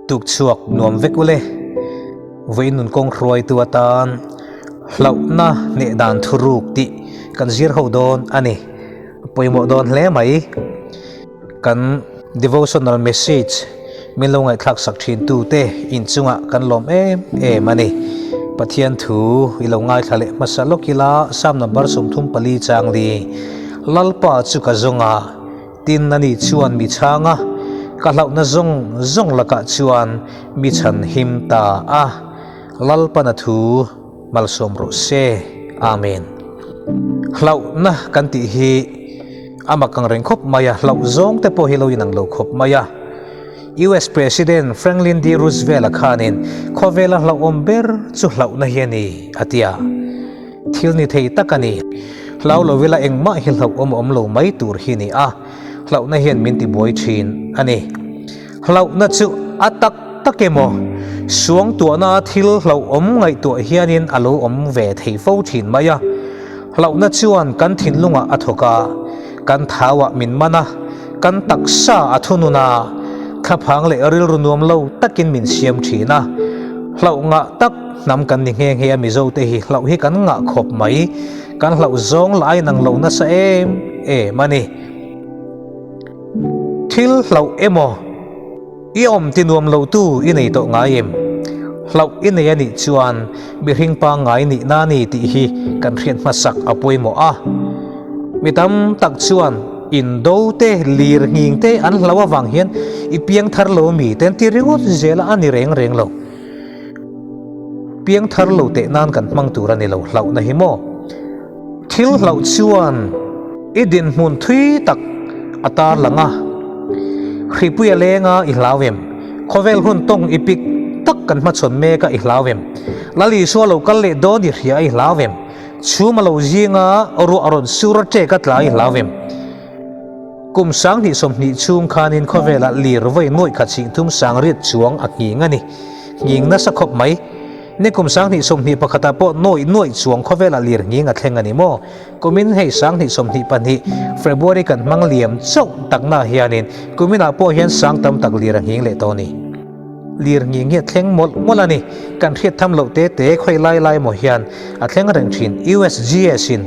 Tuk chhuak nuam vek ule. Vawiin nun kawng hruaitu atan hlauhna hneh dan thuruk tih kan zir ho dawn a ni. A pawimawh dawn hle mai. Kan devotional message min lo ngaihthlak sak thin tu te inchungah kan lawm em em a ni. Pathian thu i lo ngaithla leh hmasa lawk ila Psalm number 34 chang li Lalpa chu ka zawng a, tin ani chuan mi chhang a, ka hlauhna zawng zawng lakah chuan mi chhan him ta a. Lalpana thu malsawm rawh se. Amen. Hlauhna kan tih hi A mak ang reng khawp mai a, hlauh zawng te pawh hi lo inang lo khawp mai a. US President Franklin D. Roosevelt-a khanin khawvela hlauhawm ber chu hlauhna hi a ni, a ti a. Thil ni thei tak a ni. Hlau lo ila engmah hi hlauhawm a awm lo mai tur hi ni a, hlauhna hian min tibuai thin a ni. Hlauhna chu a tak tak emaw, suangtuahna thil hlauhawm ngaihtuah hianin a lo awm ve thei fo thin mai a. Hlauhna chuan kan thinlungah a thawk a, kan thauah min man a, kan taksa a thunun a, thlaphang leh rilru nuam lo takin min siam thin a. Hlauh ngah tak hnam kan ni nghe nghe a Mizote hi hlauh hi kan ngah khawp mai, kan hlauh zawng lah a inang lo nasa em em a ni. Thil hlauh emaw i awm ti nuam lo tu i nei tawh ngai em? Hlauh i nei a nih chuan mihring pangngai nihna a ni tih hi kan hriat hmasak a pawimawh a. Mi tam tak chuan indo te, lir nghing te an hlauh avang hian i piang thar lo mi te an ti ringawt zel a, a ni reng reng lo. Piang thar lo teh nan kan hmang tur a ni lo hlauhna hi maw? Thil hlauh chuan i dinhmun thui tak a tar lang a, Hripui a leng a i hlau em? Khawvel hun tawng i pik tak kan hmachhawn mek a i hlau em? Lal Isua lo kal leh dawn i hria a i hlau em? Chhum a lo zing a, ruah a rawn sur a ṭek a tla i hlau em? Kum 2020 chhung khanin khawvelah lir vawi nuaih khat singthum sangriat chuang a nghing a ni. Nghing nasa khawp mai. Ni kum 2021 ah pawh nuaih nuaih chuang khawvelah lir nghing a thleng a ni maw? Kumin hei 2022 February kan hmang liam chauh takna hianin kuminah pawh hian sang tam tak lir a nghing leh tawh a ni. Lir nghing hi a thleng mawlh mawlh a ni. Kan hriat tham loh te te khawi lai lai maw hian a thleng reng thin USGS in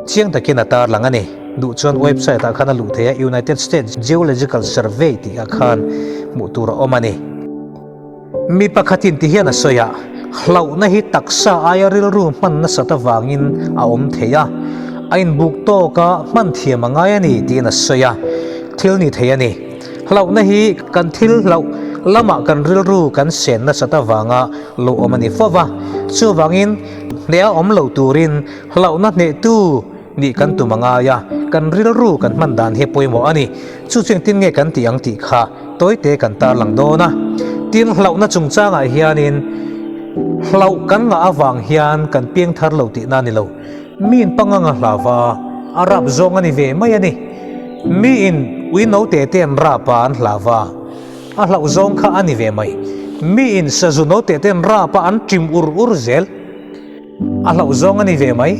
chiang takin a tarlang a ni. Duh chuan website ah khan a luh theih a United States Geological Survey tih ah khan hmuh tur a awm a ni. Mi pakhatin ti hian a sawi a, hlauhna hi taksa aia rilru hman nasat avangin a awm thei a, a inbuk tawk a, hman thiam a ngai a ni tiin a sawi a, thil ni thei a ni. Hlauhna hi kan thil hlauh lamah kan rilru kan sen nasat avanga lo awm a ni fo va, chuvangin hneh a awm lo turin hlauhna hnehtu nih kan tum a ngai a, kan rilru kan hman dan hi a pawimawh a ni. Chu chu engtin nge kan tih ang tih kha tawite kan tarlang dawn a. Tin, hlauhna chungchangah hianin hlauh kan ngah avang hian kan piang thar lo tihna a ni lo. Miin pangang a hlau va, a rap zawng a ni ve mai a ni. Miin ui note te an rap a, an hlau va, a hlauh zawng kha a ni ve mai. Miin sazu note te an rap a, an ṭim ur ur zel. A hlauh zawng a ni ve mai.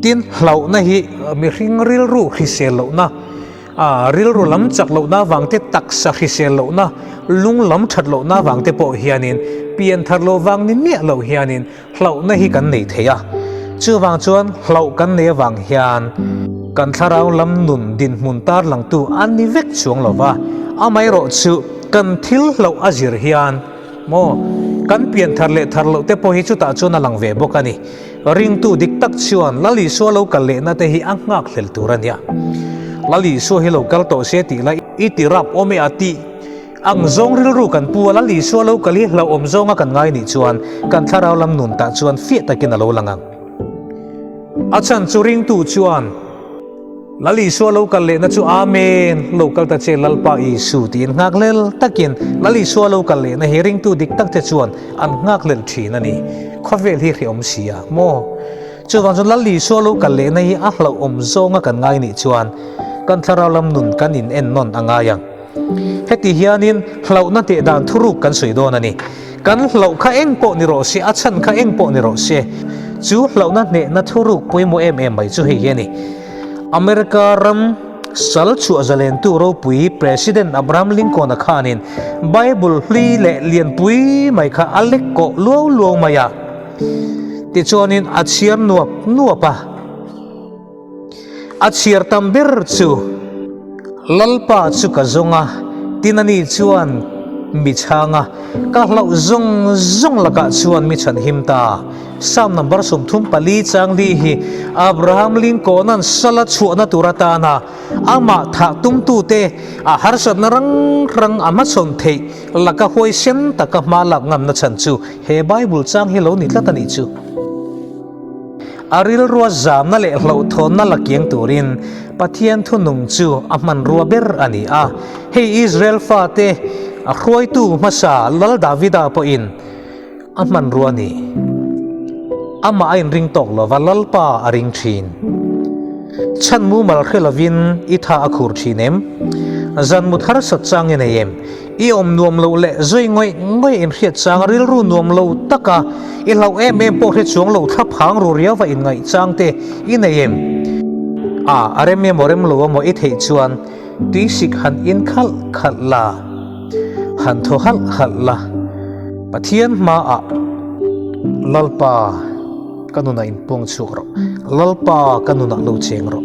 Tin, hlauhna hi mihring rilru hrisel lohna, rilru lam chak lohna avang te, taksa hrisel lohna, lung lam that lohna avang te pawh hianin pian thar loh vang ni miah loh hianin hlauhna hi kan nei thei a. Chuvang chuan hlauh kan nei avang hian kan thlarau lam nun dinhmun tarlangtu a ni vek chuang lo va, amaherawhchu kan thil hlauh a zir hian, Maw? Kan pian thar leh thar loh te pawh hi chutah chuan a lang ve bawk a ni. Ringtu dik tak chuan Lal Isua lo kal lehna te hi a nghak hlel tur a nia. Lal Isua hi lo kal tawh se tih la i ti rap awm e a tih ang zawng rilru kan pu a, Lal Isua lo kal hi hlauhawm zawnga kan ngai nih chuan kan thlarau lam nun tah chuan fiah takin a lo lang ang. A chhan chu ringtu chuan. Lal Isua lo kal lehna chu Amen, lo kal ta che Lalpa Isu tiin nghakhlel takin Lal Isua lo kal lehna hi ringtu dik tak te chuan an nghakhlel thin a ni. Khawvel hi hrehawm si a maw? Chuvang chuan Lal Isua lo kal lehna hi a hlauhawm zawnga kan ngai nih chuan kan thlarau lam nun kan in en nawn a ngai ang. Heti hianin hlauhna teh dan thuruk kan sawi dawn a ni. Kan hlauh kha eng pawh ni rawh se, a chhan kha eng pawh ni rawh se, chu hlauhna hnehna thuruk pawimawh em em mai chu hei hi a ni. America ram. Sal chhuah zalentu ropui President Abraham Lincoln-a khanin Bible hlui leh lianpui mai kha a lek kawh luau luau mai a. Tichuanin a chhiar nuap nuap a. A chhiar tam ber chu Lalpa chu ka zawng a, tin ani chuan mi chhang a, ka hlauh zawng zawng lakah chuan mi chhan him ta. Psalm number 34 chang li hi Abraham Lincoln-a'n sala chhuahna tur atana amah thah tumtute a harsatna rang rang a hmachhawn theih laka huaisen taka hma lak ngamna chhan chu he Bible chang hi lo ni tlat a nih chu. A rilrua zamna leh hlauhthawnna la kiang turin Pathian thunung chu a hmanrua ber a ni a. Hei Israel fate a hruaitu hmasa Lal Davida pawhin A hmanrua ni. Amah a inring tawk lova Lalpa a ring thin. Chhan mumal hre lovin i tha a khur thin em? Zan mut harsat chang i nei em? I awm nuam loh leh zui ngawih ngawih inhriat chang rilru nuam lo taka i hlauh em em pawh hre chuang lo thla phang ru riauva inngaih chang te i nei em? A, a rem emaw rem lo emaw i theih chuan Tuisik han in khalh khalh la, han thaw halh halh la, Pathian hmaah Lalpa ka nunah inpuang chhuak rawh, Lalpa ka nunah lo cheng rawh.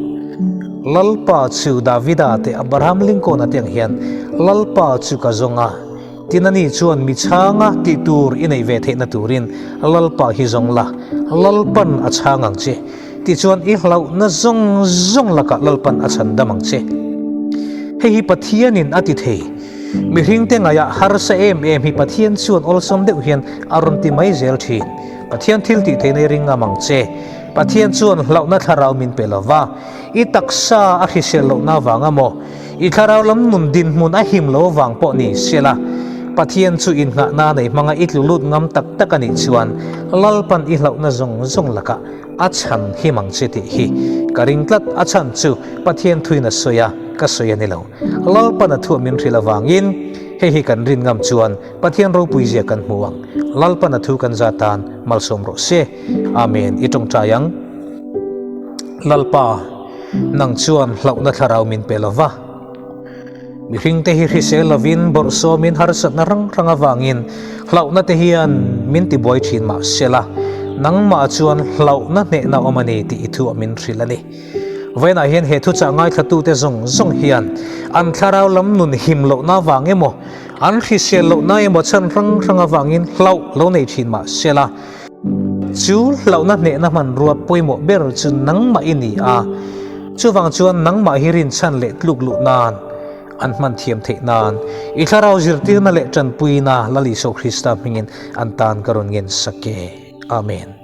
Lalpa chu Davida te Abraham Lincoln-a te ang hian Lalpa chu ka zawng a, tin ani chuan mi chhanga tih tur i neih ve theihna turin Lalpa hi zawng la, Lalpan a chhang ang che. Tichuan i hlauhna zawng zawng lakah Lalpan a chhan dam ang che. Hei hi Pathianin a ti thei. Mihringte ngaihah harsa em em hi Pathian chuan awlsam deuh hian a rawn ti mai zel thin. Pathian thil tih theihna i ring ngam ang che. Pathian chuan hlauhna thlarau min pe lo va, i taksa a hrisel lohna avang amaw, i thlarau lam nun dinhmun a him lo avang pawh ni sela, Pathian chu innghahna nei hmanga i tlu lut ngam tak tak a nih chuan Lalpan i hlauhna zawng zawng lakah A chhan him ang che tih hi ka ring tlat, a chhan chu Pathian thuin a sawi a, ka sawi a ni lo. Lalpan a thuah min hrilh avangin hei hi kan rin ngam chuan Pathian ropui zia kan hmu ang. Lalpan a thu kan za tan malsawm rawh se. Amen. I tawngtai ang. Lalpa, nang chuan hlauhna thlarau min pe lo va. Mihringte hi hrisel lovin bawrhsawmin harsatna rang rang avangin hlauhna te hian min tibuai thin mah sela, nangmah chuan hlauhna hnehna awm a ni tih i thuah min hrilh a ni. Vawiinah hian he thuchah ngaithlatute zawng zawng hian an thlarau lam nun him lohna avang emaw, an hrisel lohna emaw chhan hrang hrang avangin hlauh lo nei thin mah sela, Chu hlauhna hnehna hmanrua pawimawh ber chu nangmah i ni a, chuvang chuan nangmah hi rinchhan leh tluk luh nan, an hman thiam theih nan, i thlarau zirtirna leh tanpuina Lal Isua Krista hmingin an tan ka rawn ngen sak e. Amen.